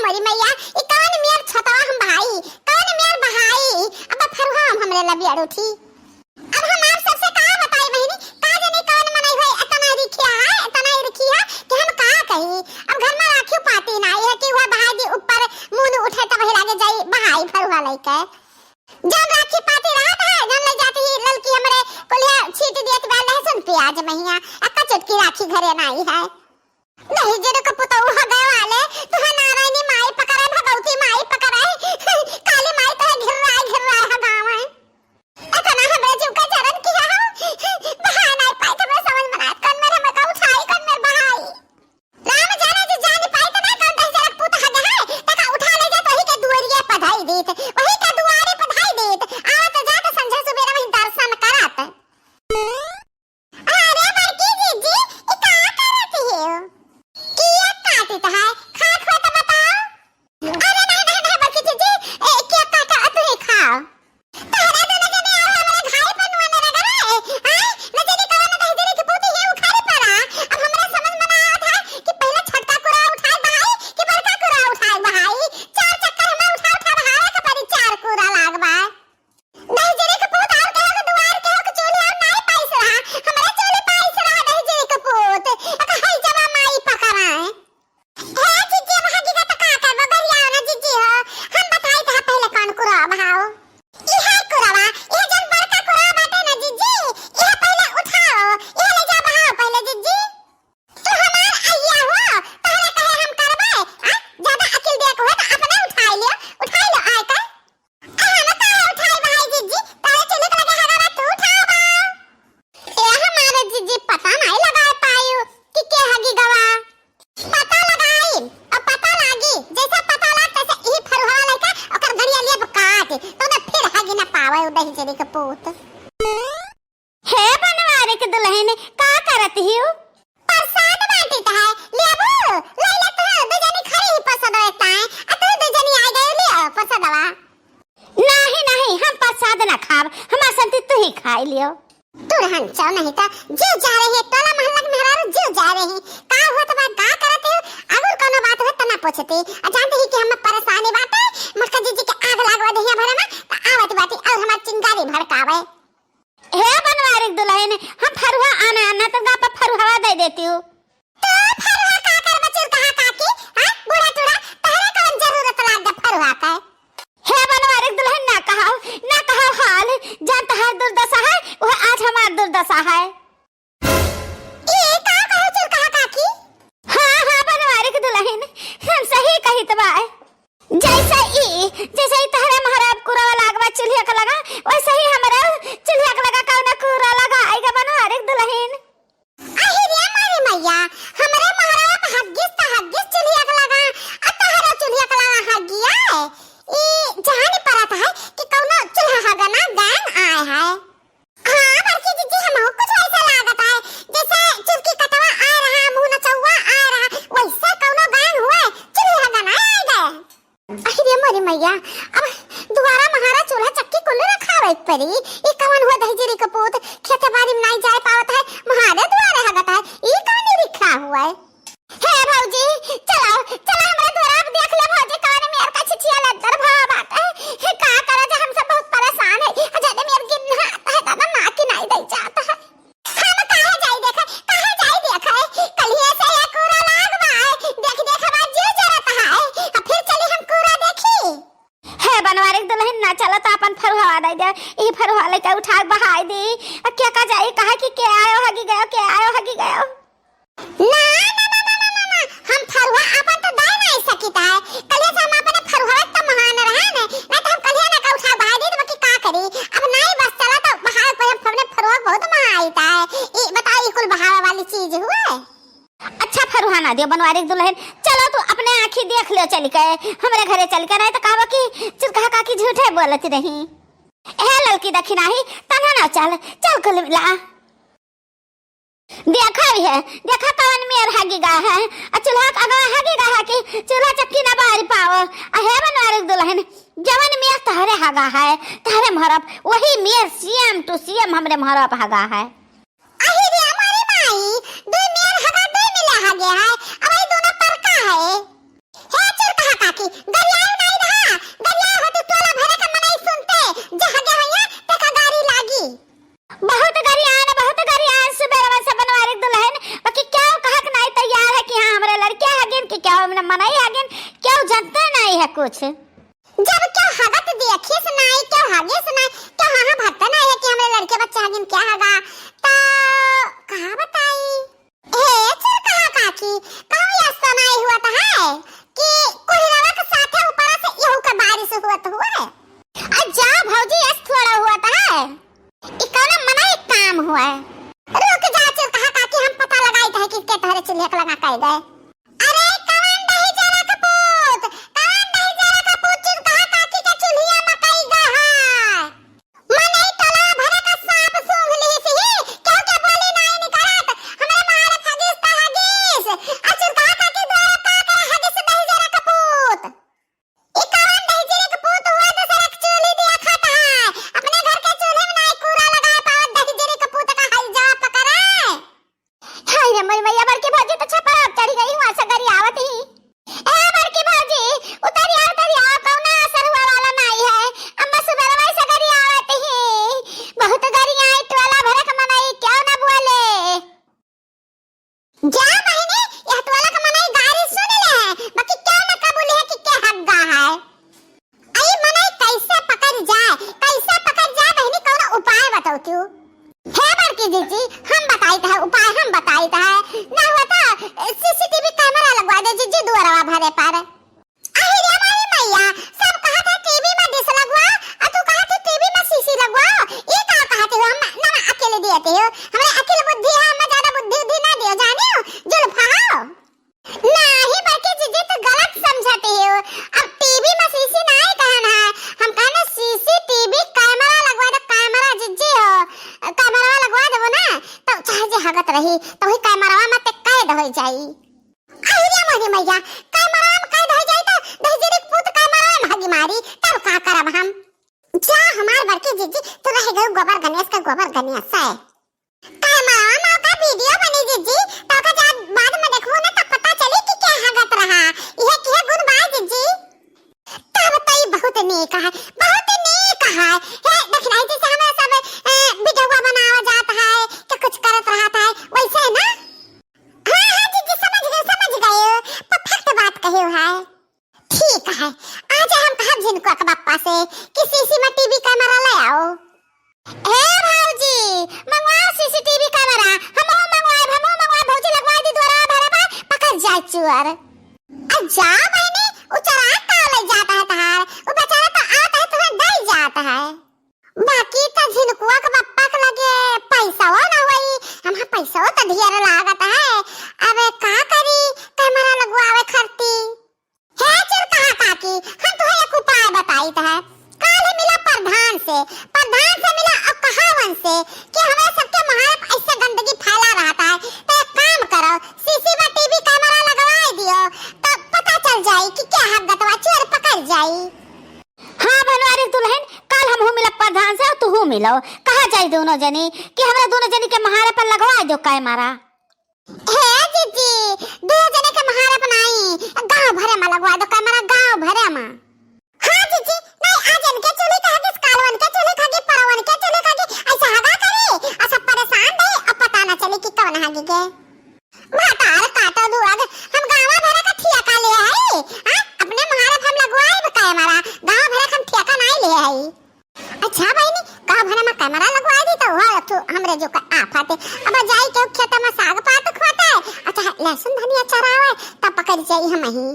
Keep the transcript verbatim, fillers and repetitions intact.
अरे मैया, ई कवन मेर छतवा हम बहाई, कवन मेर बहाई, अब फरुहा हम हमरे लबिया उठी। अब हम आप सबसे का बताई बहिनी, का जानी कवन मनई होई, एतना रिखिया है, एतना रिखिया कि हम का कही। अब घर में राखी पाती ना, यह कि वह बहाई दी ऊपर, मुंह उठे तब ही लागे जाई बहाई फरुहा लइके। जब राखी पाती रहत है, जब ले जाती ही ललकी हमरे कुलिया छीट दियत बा लहसुन प्याज महिया, अक्का चुटकी राखी घरे नाई है। दहिजरे के पुतऊ हगे वाले, तुहा नारायणी माई पकड़े, भगवती माई पकड़े, काली माई तोहे घिर्राए, घिर्राए हगावे। एतना हमरे जीव का जरन किया हो, बहाए नाई पाई, हमरे समझ में ना, कौन मेरे में का उठाई, कौन मेरे बहाई। राम जाने जी जान पाई तो ना, कौन दहिजरे के पुत हगे है, तका उठा ले जात, वही के दुआरिया पर धाई देत, वही के दुआरे पर धाई देत, आवत जात संझा सुबेरे वहीं दर्शन करत। अरे बड़की जीजी, ई का करत हियो? केक काटित है, खात हो तो बताओ। अरे नहीं, नहीं, नहीं, बड़की जीजी, ए, केक काटा, तू ही खाओ। तहरा दोनों जने आवा, हमरा घाई पर नुआ न लगा रे। आय, न जाने कवन दहिजरे के पूत ही उखाड़े पड़ा। अब हमरा समझ में ना आवत है कि पहले छोटका कुरा उठाए बहाई कि बड़का कुरा उठाए बहाई। चार चक्कर हमें उठा, उठा बहावे के पड़ी, चार कुरा लाग बा। दहिजरे के पूत और केहू के दुआर केहू के चूल्हे और नाई पाइस रहा, हमरे चूल्हे पाइस रहा दहिजरे के पूत। अका हई जवा माई पकड़ाए। हे जीजी, अब हगी गा त का करबो, गरियाओ ना जीजी हो। हम बताई त पहले कौन कुरवा बहाओ। इहे कुरवा, इहे जौन बड़का कुरवा बाटे ना जीजी, इहे पहले उठाओ, इहे ले जा बहाओ पहले जीजी। तू हमार अइया हो, तोहरे कहे हम करबे, आ? ज्यादा अकिल दिया के हो त अपने उठाई लियो, उठाई लो आए के। अरे हम काहे उठाई भाई जीजी, तोरे चुलुक लगे हगवा तू उठाओ बा। ए हमारे जीजी पता नहीं लगा पायु कि के हगी गवा। पता लगाई, अब पता लागी, जैसे पता लाग तैसे ई फरुहा लइका ओकर घड़िया लेब काट, तो ना फिर हगी ना पावे उ दहिजरे के पूत। हे बनवारी के दुलहिन, का करत हिउ? प्रसाद बांटित है, लेबू? ले ले तू, दू जनी खरी ही प्रसाद एकता है, आ तू दू जनी आ गई, ले प्रसादवा। नहीं, नहीं, हम प्रसाद ना खाब, हमार संती तू ही खाई लियो। तू रहन चाहो नहीं तो, जीव जा रही है, टोला मोहल्ला के मेहरारू जीव जा रही। का होत बा, का करत हिउ? अगर कोनो बात होत त ना पूछती, आ जानते ही कि हम परेशानी बाटे, मोटका जीजी के आग लागवा दहिया भरे में, त आवत बाटी और हमार चिंगारी भड़कावे। हे बनवारी के दुलहिन, हम फरुहा आने आने तो गा पर फरुहवा दे देती हूँ। तो फरुहा का कर बचुर कहा काकी? हाँ, बूढ़ा टूढ़ा, तहरे कौन जरूरत लाग गया फरुहा का? हे बनवारी के दुलहिन, ना कहाओ, ना कहाओ हाल, जान तहार दुर्दशा है, वह आज हमार दुर्दशा है। ई का कहो चुरकहा काकी? हाँ, हाँ, बनवारी के दुलहिन, हम सही कहित बाए। जैसे ई, जैसे ई तहरे महराब कुरवा लागवा चुल्हिया के लगा, वैसे ही हमरे चुल्हिया के लगा कौनो कुरा लगा आइगा बनवारी के दुलहिन। अहि रे मोरी मैया, हमरे महराब हग्गिस त हग्गिस चुल्हिया के लगा, आ तहरे चुल्हिया के लगा हग्गिया। ई जान परत है कि कौनो चुल्हा हगा ना गैंग आए है। हाँ, बड़की जीजी, हमहू कुछ वैसे लागत है, जैसे चुरकी कटवा आ रहा, मुँह नचौआ आ रहा, वैसे कौनो गैंग हुए, चुल्हिया गना आ गए। अहि रे मोरी मैया, अब दुआरा महारा चूल्हा चक्की कुल्लू रखावे के पड़ी। ई कवन हुआ दहिजरी के पूत, खेते बाड़ी में नाई जाए पावत है, महारे दुआरे हगत है, ई कवन रिखा हुआ है? हे भौजी, चलो, चलो हमरे दुआरा, अब देख ले भौजी, कवन मेर का छिछिया लद्दर भवा बाटे। हे का करा जा, हम सब बहुत परेशान है। आ जाने मेर गिन्ना आता है, दादा, ना कि नाई दे जाता है। हम काहे जाई देखे, काहे जाई देखे? कलिए से ये कूड़ा लाग बा है। देख, देख, हमार जीव जरत है। अब फिर चली हम कूड़ा देखी। हे बनवारी के दुलहिन, ना चलो तो अपन फरुहवा दे दे। ई फरुहा लेके उठा के बहाई दी। अब के का जाई, कहा कि के आयो हगी गयो, के आयो हगी गयो। ना, ना, ना, हम फरुहा अपन तो दे नहीं सकित है। कलिया से हम अपने फरुहा तो महान रहा ने, ना तो हम कलिया ना का उठा भाई दे, बाकी का करी? अब नहीं बस चला तो बहावे पर हम अपने फरुहा बहुत महाइत है। ई बताओ, ई कुल बहावे वाली चीज हुए? अच्छा फरुहा ना दियो बनवारी के दुलहिन, चलो तू अपने आँखी देख लियो चल के, हमरे घरे चल के, नहीं तो कहबो कि चुरकहा काकी झूठे बोलत रही। ए ललकी दखिनाही, तन्हा ना चल, चल कुल मिला। देखा भी है, देखा कवन मेर हगी गा है, आ चूल्हा के अगवा हगी गा है कि चूल्हा चक्की ना बारी पाओ। आ हे बनवारी के दुलहिन, जवन मेर तहरे हगा है, तहरे महरब, वही मेर same to same हमरे महरब हगा है। अहि रे मोरी माई, दुई मेर हगा, दुई मिले हगे है, अब ई दोनों पर का है? हे चुरकहा काकी, मनई हगिन केहू जनते नाहीं है कुछ। जब केहू हगत देखिस नाहीं, केहू हगिस नाहीं, केहू हाँ भरते नाहीं है कि हमरे लड़के बच्चे हगिन क्या हगा, तो का बताई? हे चुरकहा काकी, कहूँ ऐसा नाहीं हुआ तो है कि कोहिरवा के साथे ऊपर से यहू के बारिश हुआ तो हुआ है। आ जा भौजी, ऐस थोड़ा हुआ तो है। ई कौनो मनई काम हुआ है? रुक जा चुरकहा काकी, हम पता लगाइत है कि के तोहरे चूल्हे के लगा कह गए। अरे कवन दहिजरा के पूत, कवन दहिजरा के पूत चुरकहा काकी के चूल्हिया में कह गए है? मनई टोला भरे का सांप सूंघ लिहिस ही, केहू के बोली नाई निकरत, हमरे मार फगीस त हगीस, आ चुरकहा काकी द्वारा का करे हगीस दहिजरा के पूत। ई कवन दहिजरे के पूत हुआ, दूसरे के चूल्ही दिया खाता है, अपने घर के चूल्हे में नाई कूड़ा लगाए पावत दहिजरे के पूत का हई जवाब पकड़े। हाय रे मोरी मैया, बड़की भौजी तो छपरा चढ़ी गई, हुआ से गरियावत ही। ए बड़की भौजी, उतरिया, उतरिया, कौनो असर हुआ वाला नाई है। अम्मा सुबेरवा से गरियावत ही, बहुत गरियाई टोला भरे के मनई, क्यों ना बोले? जा बहिनी, यह टोला के मनई गारी सुन ले है, बाकी क्यों ना कबूली है कि के हग्गा है। आई मनई कैसे पकड़ जाए, कैसे पकड़ जाए बहिनी, कौनो उपाय बताओ तू। हे बड़की जिज्जी, हम बताइत है उपाय, हम बताइत है। ना हुआ तो सीसीटीवी कैमरा लगवा दे जिज्जी दुआरवा भरे पर। अहि रे मोरी मैया, सब कहत है टीवी में डिश लगवा, आ तू कहत है टीवी में सीसी लगवा। ई का कहत हो? हम ना अकिल दियत हो, हमरे अकिल बुद्धि है, हमें ज्यादा बुद्धि उद्धि ना दियो, जानियो जुल्फा हो। नाही बड़की जिज्जी, तू गलत समझत हो। अब टीवी में सीसी नाही कहन है, हम कहन सीसीटीवी कैमरा लगवा दो, कैमरा जिज्जी हो, कैमरा लगवा देबो ना, तो चाहे जे हगत रही तो वही कैमरा में ते कैद हो जाई। अहि रे मोरी मैया, कैमरा में कैद हो जाई तो दहिजरी के पूत कैमरा में हगी मारी, तब का करब हम? जा हमार बड़की जिज्जी, तू रह गई गोबर गणेश का गोबर गणेश है। कैमरा में का वीडियो बनी जिज्जी, तो का जा बाद में देखबो ना तब पता चली कि के हगत रहा। इहे किहे गुण बा जिज्जी। तब तो ई बहुत नीक है, बहुत नीक है। हे दखिनाई जैसे हमें सब, ए, वीडियो बनावा जात है, कि कुछ करत रहत है, वैसे है ना? हाँ, हाँ, जिज्जी, समझ गए, समझ गए। परफेक्ट बात कहे हो है। ठीक है, आज हम कहब झिनकुआ के बप्पा से कि सीसी में टीवी कैमरा ले आओ। हे भौजी, मंगवाओ सीसीटीवी कैमरा, हमहू मंगवाए, हमहू मंगवाए, भौजी लगवाए दी द्वारा भरे पर, पकड़ जाए चोर। आ जा बहिनी, उ चोरात का ले जात है तहार, उ बेचारा तो आत है, तुम्हें दे जात है। बाकी त झिनकुआ के बप्पा के लगे पैसवा ना होई, हमार पैसवा त ढेर लागत है। अब का करी कैमरा लगवावे खरती? हे चुरकहा काकी, हम तुहे एक उपाय बताइत है। काल ही मिला प्रधान से, प्रधान से मिला और कहा उनसे कि हमरे सबके मोहारा पे ऐसे गंदगी फैला रहत है, तो एक काम करो, सीसी में टीवी कैमरा लगवाए दियो, तो पता चल जाई कि क्या हगत बा, चोर पकड़ जाई। हाँ, बनवारी दुल्हन, काल हमहू मिलब प्रधान से और तुहू मिलो। कहा जाई दोनों जनी कि हमरा दोनों जनी के महारे पर लगवा दो कैमरा। हे जिज्जी, दो जने के महारे पर नाई, गांव भरे में लगवा दो कैमरा, गांव भरे में। हाँ जिज्जी, नाई आज इनके चूल्ही खागी, काल उनके चूल्ही खागी, परवा उनके चूल्ही खागी, ऐसा हगा करी, और सब परेशान रही, अब पता ना चली कि कौन हागी के। भतार काटो दुआर, हम गाँव भरे का ठियाका ले आई, हाँ? अपने महारे हम लगवाई कैमरा, गाँव भरे का हम ठियाका नाई ले आई। अच्छा बहिनी, गाँव भरे में कैमरा लगवाई दी तो वह तो हमरे जो का आफत है। अब जाई के खेत में साग पात खोते, अच्छा लहसुन धनिया चरावे, तब पकड़ जाई हम ही।